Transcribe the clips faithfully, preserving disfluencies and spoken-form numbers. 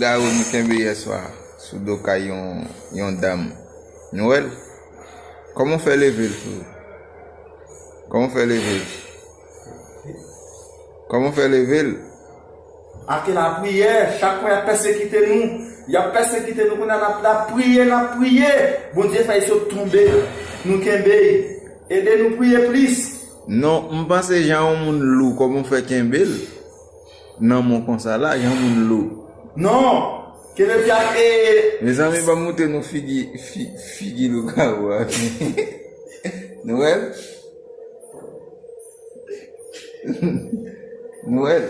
Lougawou nou kenbe yèswa sou do kay yon, yon dam. Nou wè l? Kòman w fè leve l, freo? Kòman w fè leve l? Kòman w fè leve l? Ake lapriyè, chak fwa y ap pèsekite nou, y ap pèsekite nou, kounye a n ap lapriyè, n ap priye. Bondye fè y sot tonbe, nou kenbe y. Ede nou priye plis. Non, m panse jan yon moun lou, kòman w fè kenbe l nan men w konsa la, jan moun lou. Non, kenbe pye a, e. Mezanmi, ban m montre nou figi, fi, figi lougawou a. Nou wè l? Nou wè l?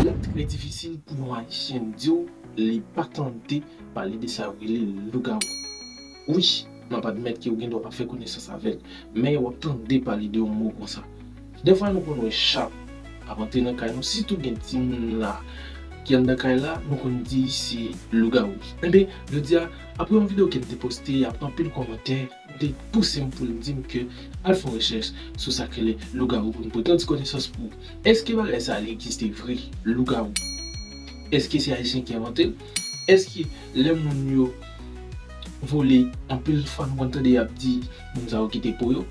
L ap trè difisil pou yon Ayisyen di w li pa tande pale de sa yo rele lougawou. Wi, m ap admèt ke w gen dwa pa fè konesans avè l, men w ap tande pale de yon mo konsa. Dèfwa nou konn wè chat ap antre nan kay nou, sitou gen timoun la ki anndan kay la, nou konn di se lougawou. Enben, jodi a, apre yon videyo ke m te poste, y ap anpil kòmantè, te pouse m pou l di m ke al fè yon rechèch sou sa k rele lougawou pou n pote yon ti konesans pou ou. Èske bagay sa a li egziste vre, lougawou? Èske se Ayisyen ki envante l? Èske lè moun yo vole, anpil fwa nou konn tande y ap di moun sa yo kite po yo?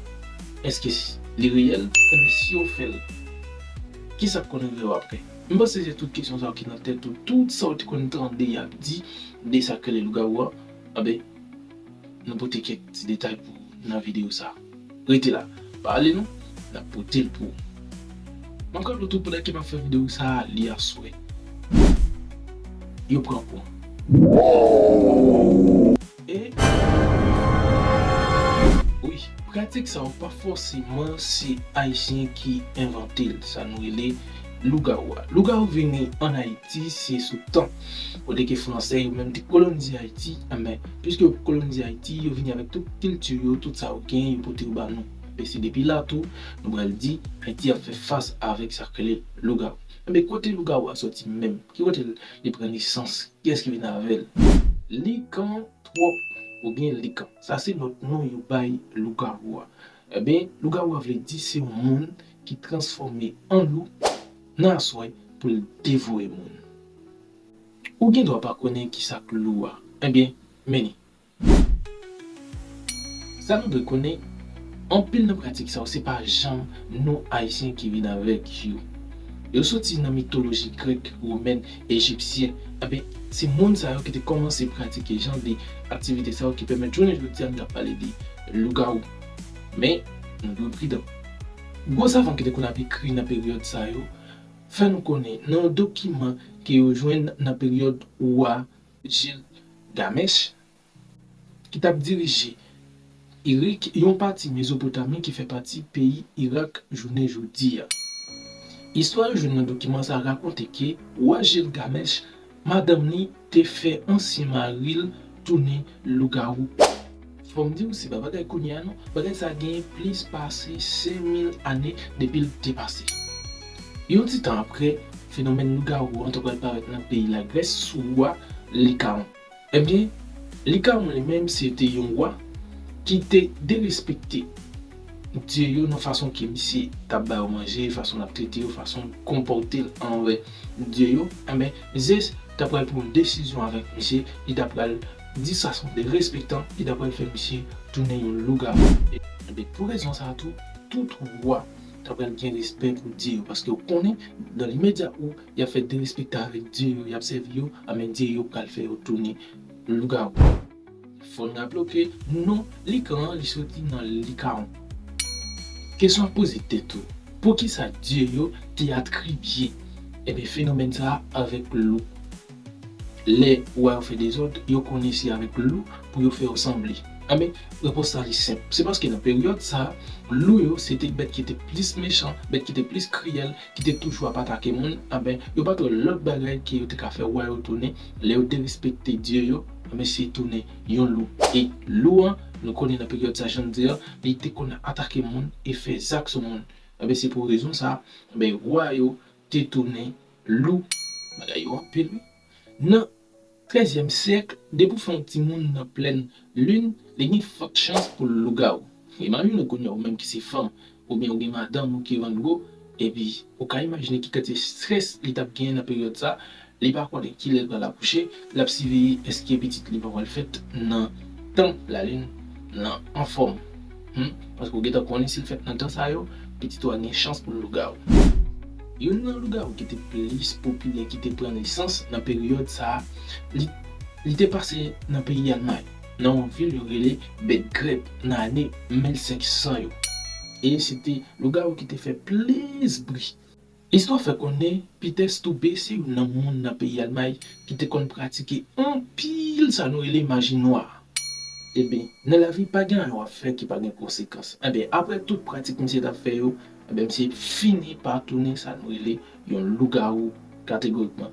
Èske s- li reyèl? Enben, si yo fè l, kisa k konn rive yo apre? M panse se tout kesyon sa yo ki nan tèt ou, tout sa w te konn tande y ap di de sa k rele lougawou an, anben, nou pote kèk ti detay pou ou nan videyo sa a. Rete la, pa ale non, n ap pote l pou ou. M ap raple w tou, pandan ke m ap fè videyo sa a, li aswè. Yo pran pwen. E wi, pratik sa yo pa fòseman se Ayisyen ki envante l, sa nou rele lougawou a. Lougawou vini ann Ayiti, se sou tan, kote ke Fransè yo menm te kolonize Ayiti, enben, piske yo kolonize Ayiti, yo vini avèk tout kilti yo, tout sa yo gen, yo pote yo ba nou. Enben, se depi la tou, nou pral di, Ayiti ap fè fas avèk sa k rele lougawou. Enben, kote lougawou a soti menm? Ki kote l, li pran nesans? Kiyès ki vin avè l? Likantwòp oubyen likan. Sa se lòt non yo bay lougawou a. Enben, lougawou a vle di se yon moun ki transfòme an lou nan aswè pou l devore moun. Ou gen dwa pa konnen kisa k lou a. Enben, men li. Sa nou dwe konnen, anpil nan pratik sa yo, se pa janm nou Ayisyen ki vin avèk yo. Yo soti nan mitoloji grèk, womèn, ejipsyen. Enben, se moun sa yo ki te kòmanse pratike jan de aktivite sa yo ki pèmèt jounen jodi a nou ka pale de lougawou. Men, nou dwe pridan. Gwo savan ki te konn ap ekri nan peryòd sa yo fè nou konnen nan yon dokiman ke yo jwenn nan peryòd wa Jilgamèch, ki t ap dirije Irik, yon pati Mezopotami ki fè pati peyi Irak jounen jodi a. Istwa yo jwenn nan dokiman sa a rakonte ke wa Jilgamèch, madanm li te fè ansyen mari l tounen lougawou. Fò m di w, se pa bagay kounye a non, bagay sa a genyen plis pase senk mil ane depi l te pase. Yon ti tan apre, fenomèn lougawou an t ap pral parèt nan peyi Lagrès sou wa Likawon. Ebyen, Likawon li menm se te yon wa ki te derespekte dye yo nan fason ke misye t ap ba yo manje, fason l ap trete yo, fason l konpòte l anvè dye yo. Enben, Zès t ap pral pran yon desizyon avèk misye, li t ap pral di sa se yon derespektan, li t ap pral fè misye tounen yon lougawou. Enben, pou rezon sa a tou, tout wa t ap pral gen respè pou dye yo, paske yo konnen, nan limedya ou y ap fè derespektan avèk dye yo, y ap sèvi yo, enben dye yo pral fè yo tounen lougawou. Fò n raple w ke non Likan an, li soti nan Likawon. Kesyon ap poze tèt ou, poukisa dye yo te atribye, enben, fenomèn sa a avèk lou? Lè wa yo fè dezòd, yo konnen se avèk lou pou yo fè yo sanble. Enben, repons la li senp. Se paske nan peryòd sa a, lou yo se te bèt ki te plis mechan, bèt ki te plis kriyèl, ki te toujou ap atake moun, enben, yo pa t wè lòt bagay ke yo te ka fè wa yo tounen. Lè yo derespekte dye yo, enben, se tounen yon lou. E lou an, nou konnen nan peryòd sa, jan n di an, li te konn atake moun e fè zak sou moun. Enben, se pou rezon sa, enben, wa yo te tounen lou. Bagay yo anpil, wi. Nan trèzyèm syèk, depi w fè yon timoun nan plèn lin, li gen fòt chans pou l lougawou. Imajine w kounye a, ou menm ki se fanm, oubyen ou gen madanm ou ki rann gwo, epi ou ka imajine ki kantite estrès li t ap genyen nan peryòd sa, Li pa konnen kilè l pral akouche, l ap siveye èske pitit li pa pral fèt nan tan lalin nan anfòm. Hmm? Paske w gentan konnen si l fèt nan tan sa yo, pitit ou a gen chans pou l lougawou. Youn nan lougawou ki te plis popilè ki te pran nesans nan peryòd sa a, li, li te pase nan peyi Almay, nan yon vil yo rele Bèt Grèp nan ane mil senk san yo. E se te lougawou ki te fè plis bri. Istwa fè konnen Peter Stube se youn nan moun nan peyi Almay ki te konn pratike anpil sa nou rele maji nwa. Ebyen, nan lavi pa gen anyen w ap fè ki pa gen konsekans. Ebyen, apre tout pratik misye t ap fè yo, ebyen, misye fini pa tounen sa nou rele yon lougawou kategorikman.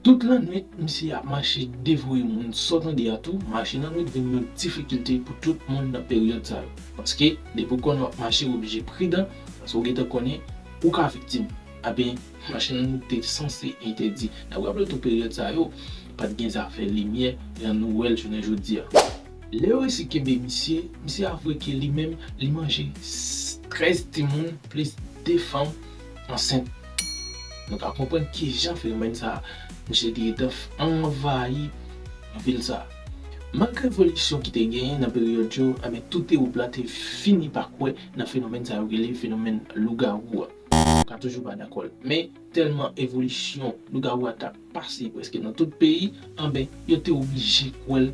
Tout lannwit, misye ap mache devoye moun. Sa w tande a tou, mache nan nwit vin yon difikilte pou tout moun nan peryòd sa yo. Paske, depi w konnen w ap mache, w oblije pridan, paske w gentan konnen ou ka viktim. Ebyen, mache nan nwit te sanse entèdi. N ap raple w tou peryòd sa yo, pa t gen zafè limyè, jan nou wè l jounen jodi a. Lè yo resi kenbe misye, misye avwe ke li menm, li manje s-, trèz timoun plis de fanm ansent. Nou ka konprann kijan fenomèn sa a, misye te gentan f-, anvayi vil sa a. Malgre evolisyon ki te genyen nan peryòd yo, ebyen, tout Ewòp la te fini pa kwè nan fenomèn sa yo rele fenomèn lougawou a. Ou ka toujou pa dakò l. Men, tèlman evolisyon lougawou a t ap pase prèske nan tout peyi, anben, yo te oblije kwè l.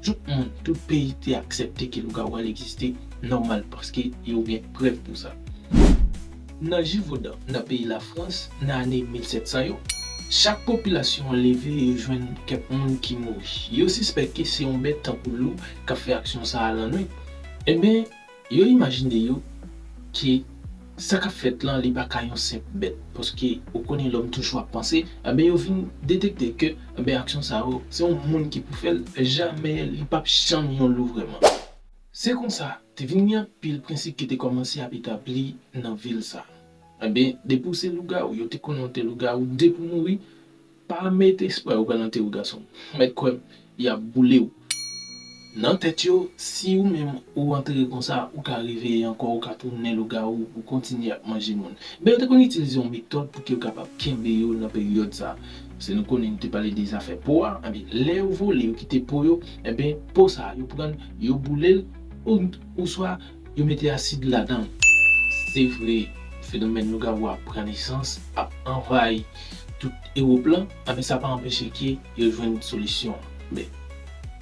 Tout moun, tout peyi te aksepte ke lougawou a egziste nòmal, paske yo gen prèv pou sa. Nan Givaudan, nan peyi Lafrans, nan ane mil sèt san yo, chak popilasyon an leve e yo jwenn kèk moun ki mouri. Yo sispèk ke se yon bèt tankou lou k ap fè aksyon sa a lannwit. Enben, yo imajine yo ke sa k ap fèt lan, li pa ka yon senp bèt, paske ou konnen lòm toujou ap panse, enben, yo vin detekte ke, enben, aksyon sa yo, se yon moun ki pou fè l, jamè li p ap janm yon lou vrèman. Se konsa, te vin gen anpil prensip ki te kòmanse ap etabli nan vil sa. Enben, depi w se lougawou, yo te konnen w te lougawou, depi w mouri, pa mete espwa yo pral antere w, gason. Mèt kwè m, y ap boule w. Nan tèt yo, si ou menm ou antere konsa, ou ka reveye ankò, ou ka tounen lougawou, ou kontinye ap manje moun. Men yo te konn itilize yon metòd pou ke yo kapab kenbe yo nan peryòd sa. Se nou konnen nou te pale de zafè po a, enben, lè yo vole, yo kite po yo, enben, po sa a, yo pran l, yo boule l, ou, oswa yo mete asid ladan l. Se vre, fenomèn lougawou a pran nesans, ap anvayi tout Ewòp lan, enben, sa pa anpeche ke yo jwenn solisyon an. Men,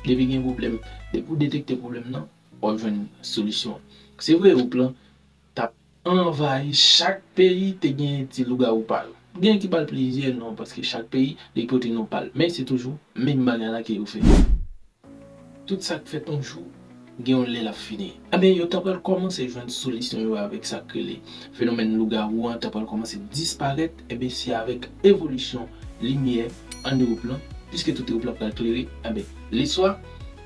depi gen pwoblèm, depi w detekte pwoblèm nan, w ap jwenn solisyon an. Se vre, Ewòp lan t ap anvayi, chak peyi te gen ti lougawou pa yo. Gen ki ba l plizyè non, paske chak peyi, li pote non pa l. Men se toujou menm bagay la ke yo fè. Tout sa k fèt yon jou, gen yon lè l ap fini. Enben, yo ta pral kòmanse jwenn solisyon yo avèk sa k rele fenomèn lougawou an, ta pral kòmanse disparèt. Enben, se avèk evolisyon limyè ann Ewòp lan, piske tout Ewòp la pral klere, enben, leswa,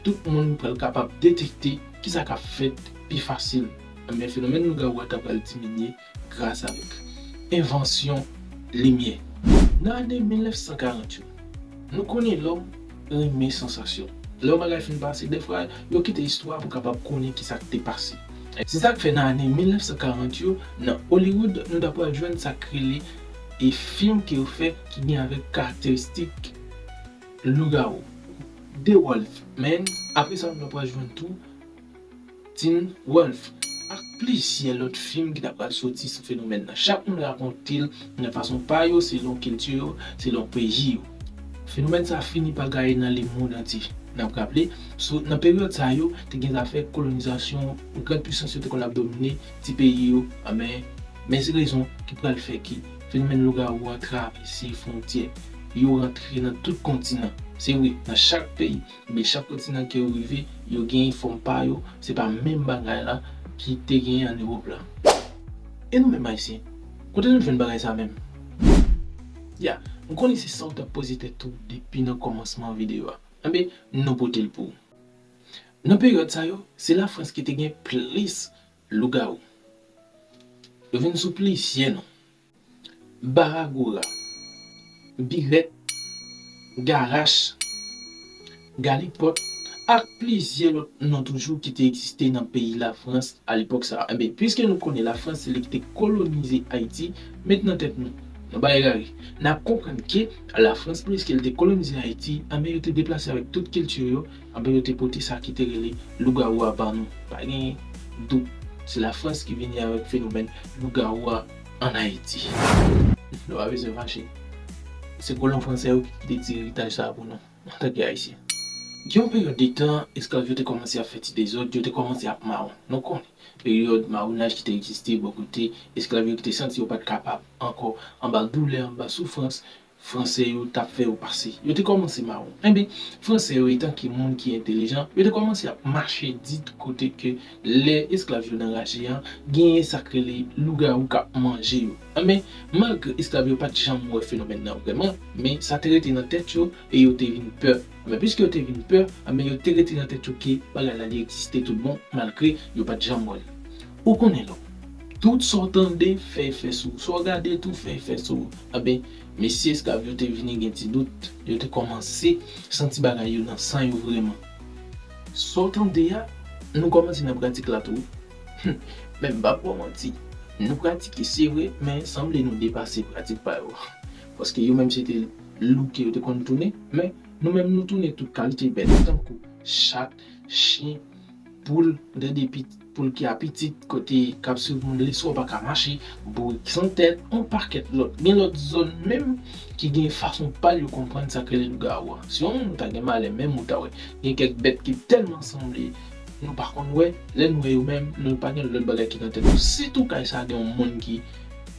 tout moun pral kapab detekte kisa k ap fèt pi fasil. Enben, fenomèn lougawou a ta pral diminye gras avèk envansyon limyè. Nan ane mil nèf san karant yo, nou konnen lòm renmen sansasyon. Lè yon bagay fin pase, dèfwa, yo kite istwa pou kapab konnen kisa k te pase. Se sa k fè nan ane mil nèf san karant yo, nan Hollywood, nou ta pral jwenn sa k rele e fim ke yo fè ki gen avèk karakteristik lougawou. The Wolf Man, apre sa, nou ta pral jwenn tou Teen Wolf, ak plizyè lòt fim ki ta pral soti sou fenomèn nan. Chak moun rakonte l nan fason pa yo, selon kilti yo, selon peyi yo. Fenomèn sa a fini pa gaye nan lemonn antye. N ap raple, sou, nan peryòd sa yo, te gen zafè kolonizasyon, gran pisans yo te konn ap domine ti peyi yo, men, men se rezon ki pral fè ke fenomèn lougawou an travèse fwontyè. Yo rantre nan tout kontinan. Se vre, nan chak peyi, men chak kontinan ke yo rive, yo gen fòm pa yo, se pa menm bagay la ki te gen ann Ewòp la. E nou menm Ayisyen, kote nou jwenn bagay sa menm? Ya, m konnen se sa w t ap poze tèt ou depi nan kòmansman videyo a. Enben, nou pote l pou ou. Nan peryòd sa yo, se Lafrans ki te gen plis lougawou. Yo vin sou plizyè non. Baragora, Birèt, Garach, Galipòt, ak plizyè lòt non toujou ki te egziste nan peyi Lafrans a lepòk sa a. Enben, piske nou konnen Lafrans se li ki te kolonize Ayiti, met nan tèt nou, Nan bagay gari, n ap konprann ke Lafrans, pliske l te kolonize Ayiti, anben yo te deplase avèk tout kilti yo, anben yo te pote sa ki te rele lougawou a ban nou. Pa gen dout, se Lafrans ki vini avèk fenomèn lougawou a ann Ayiti. Nou pa bezwen fache. Se kolon fransè yo ki kite ti eritaj sa a pou nou, antanke Ayisyen. Gen yon peryòd de tan, esklav yo te kòmanse ap fè ti dezòd, yo te kòmanse ap mawon. Nou konnen peryòd mawonaj ki te egziste bò kote esklav yo ki te santi yo pa t kapab ankò anba doulè, anba soufrans Fransè yo t ap fè yo pase. Yo te kòmanse mawon. Enben, Fransè yo, etanke moun ki entelijan, yo te kòmanse ap mache di kote ke lè esklav yo nan raje an, genyen sa k rele lougawou k ap manje yo. Enben, malgre esklav yo pa t janm wè fenomèn nan vrèman, men sa te rete nan tèt yo e yo te vin pè. Men piske yo te vin pè, enben, yo te rete nan tèt yo ke bagay la li egziste tout bon, malgre yo pa t janm wè l. Ou konnen non. Tout sa w tande, fè efè sou ou. Sa w gade tou, fè efè sou ou. Enben, mesye esklav yo te vini gen ti dout, yo te kòmanse santi bagay yo nan san yo vrèman. Sa w tande a, nou kòmanse nan pratik la tou. Men m p ap ba w manti. Nou pratike, se vre, men sanble nou depase pratik pa yo. Paske yo menm se te lou ke yo te konn tounen, men nou menm nou tounen tout kalite bèt, tankou chat, chen, poul, tande pit-, poul ki apitit, kote k ap swiv moun, leswa w pa ka mache, bourik san tèt, yon pakèt lòt. Gen lòt zòn menm ki gen fason pa l yo konprann sa k rele lougawou a. Si yon moun ta gen malè menm, ou ta wè gen kèk bèt ki tèlman sanble, nou pa konn wè, lè n wè yo menm, nou pa gen lòt bagay ki nan tèt nou. Sitou kay sa gen yon moun ki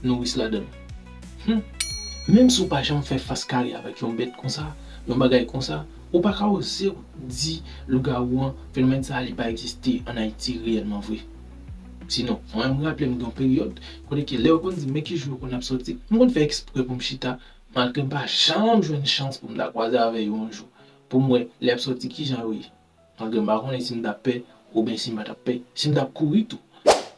nouris ladan l. Hmm. Menm si w pa janm fè fas kare avèk yon bèt konsa, yon bagay konsa, ou pa ka oze di lougawou an, fenomèn sa a li pa egziste ann Ayiti reyèlman vre. Sinon, mwen menm m raple m gen yon peryòd kote ke lè yo konn di m men ki jou yo konn ap sòti, m konn fè eksprè pou m chita, malgre m pa janm jwenn chans pou m ta kwaze avè yo yon jou, pou m wè lè y ap sòti kijan yo ye. Malgre m pa konnen si m t ap pè, oubyen si m pa t ap pè, si m t ap kouri tou.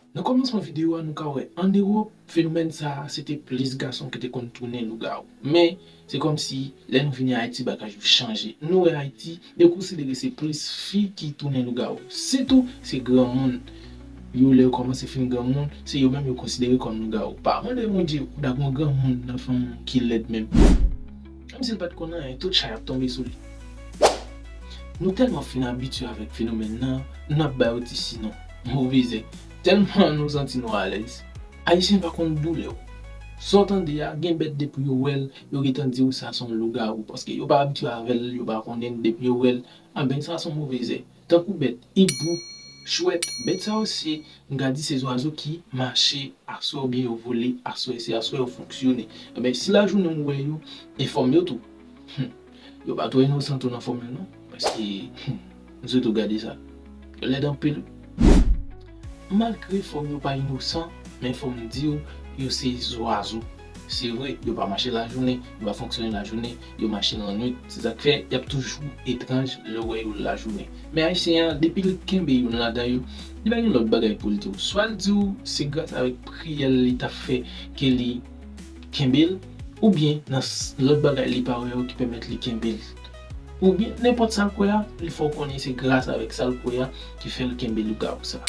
Nan kòmansman videyo a, nou ka wè, ann Ewòp, fenomèn sa a, se te plis gason ki te konn tounen lougawou. Men, se kòmsi, lè nou vini Ayiti, bagay yo chanje. Nou wè Ayiti, yo konsidere se plis fi ki tounen lougawou. Sitou, se granmoun yo, lè yo kòmanse fin granmoun, se yo menm yo konsidere kòm lougawou. Pa mande Bondye, ou ta gon granmoun nan fanmi w ki lèd menm. Menm si l pa t konn anyen, tout chay ap tonbe sou li. Nou tèlman fin abitye avèk fenomèn nan, n ap ba yo ti sinon. Move zè. Tèlman nou santi nou alèz. Ayisyen pa konn doulè w. Sa w tande a, gen bèt depi yo wè l, yo gentan di w sa se yon lougawou, paske yo pa abitye avè l, yo pa konnen l, depi yo wè l, anben sa se yon move zè. Tankou bèt, ibou, chwèt, bèt sa yo se, m ka di se zwazo ki mache aswè oubyen yo vole aswè, se aswè yo fonksyone. Enben, si lajounen w wè yo, e fòm yo tou. Hmm. Yo pa twò inosan tou nan fòm yo non, paske, hmm, m swete w gade sa. Yo lèd anpil. Malgre fòm yo pa inosan, men fò m di w, yo se zwazo. Se vre, yo pa mache lajounen, yo pa fonksyone lajounen, yo mache lannwit. Se sa k fè y ap toujou etranj lè w wè yo lajounen. Men Ayisyen an, depi l kenbe youn ladan yo, li pa gen lòt bagay pou l di w. Swa l di w se gras avèk priyè l li t ap fè ke li kenbe l, oubyen nan s-, lòt bagay li pa wè yo ki pèmèt li kenbe l. Oubyen nenpòt sa l kwè a, li fè w konnen se gras avèk sa l kwè a ki fè l kenbe lougawou sa.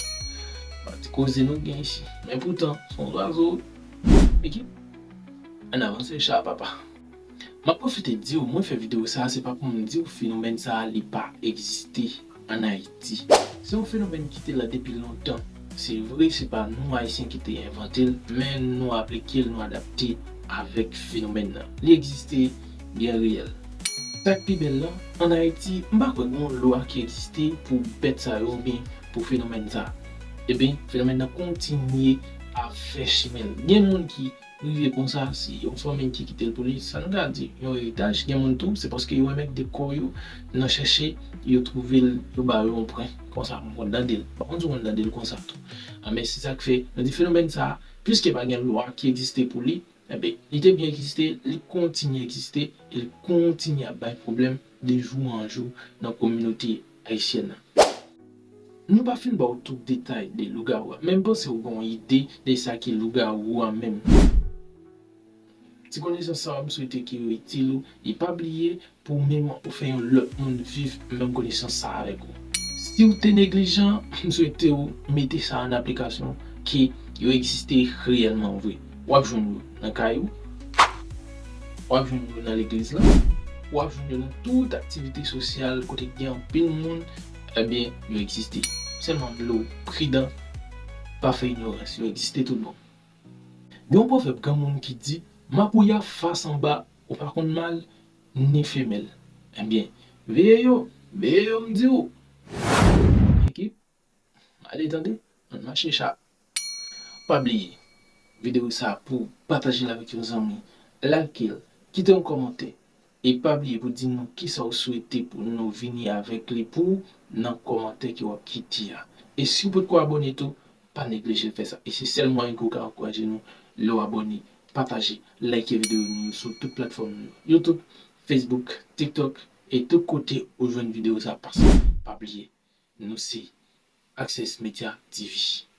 Pati koze nou gen isi. Men poutan, se yon zwazo. Ekip, ann avanse, cha papa. M ap pwofite di w, mwen fè videyo sa a, se pa pou m di w fenomèn sa a li pa egziste ann Ayiti. Se yon fenomèn ki te la depi lontan. Se vre, se pa nou Ayisyen ki te envante l, men nou aplike l, nou adapte avèk fenomèn nan. Li egziste byen reyèl. Sa k pi bèl la, ann Ayiti, m pa kwè gen yon lwa ki egziste pou bèt sa yo oubyen pou fenomèn sa. Ebyen, fenomèn nan kontinye ap fè chimen l. Gen moun ki rive konsa, se yon fanmi ki kite l pou li, sa n ka di yon eritaj. Gen moun tou, se paske yo renmen kite kò yo nan chèche, yo twouve l, yo ba yo yon pwen konsa, m konn tande l. Pa konn si w konn tande l konsa tou. Anben, se sa k fè, nou di fenomèn sa a, piske pa gen lwa ki egziste pou li, enben, li te byen egziste, li kontinye egziste, e li kontinye ap bay pwoblèm de jou an jou nan kominote ayisyèn nan. Nou pa fin ba w tout detay de lougawou a, men m panse w gen yon ide de sa ki lougawou a menm. Ti konesans sa yo, m swete ke yo itil ou, e pa bliye pou w menm ou fè yon lòt moun viv menm konesans sa avèk ou. Si w te neglijan, m swete w mete sa an aplikasyon, ke yo egziste reyèlman vre. W ap jwenn yo nan kay ou, w ap jwenn yo nan legliz la, w ap jwenn yo nan tout aktivite sosyal kote gen anpil moun, ebyen, yo egziste. Sèlman m vle w pridan, pa fè inyorans, yo egziste toutbon. Gen yon pwovèb granmoun ki di, mapouya fas anba, ou pa konn mal ni femèl. Ebyen, veye yo, veye yo, m di w. Ekip, ale tande, ann mache cha. Pa bliye, videyo sa pou pataje l avèk yon zanmi, like l, kite yon kòmantè. E pa bliye pou di nou kisa w swete pou nou vini avèk li pou w nan kòmantè ke w ap kite a. E si w potko abòne tou, pa neglije fè sa. E se sèl mwayen ke w ka ankouraje nou lè w abòne, pataje, like videyo nou yo sou tout platfòm nou yo. YouTube, Facebook, TikTok, e tout kote ou jwenn videyo sa pase. Pa bliye, nou se Access Media T V.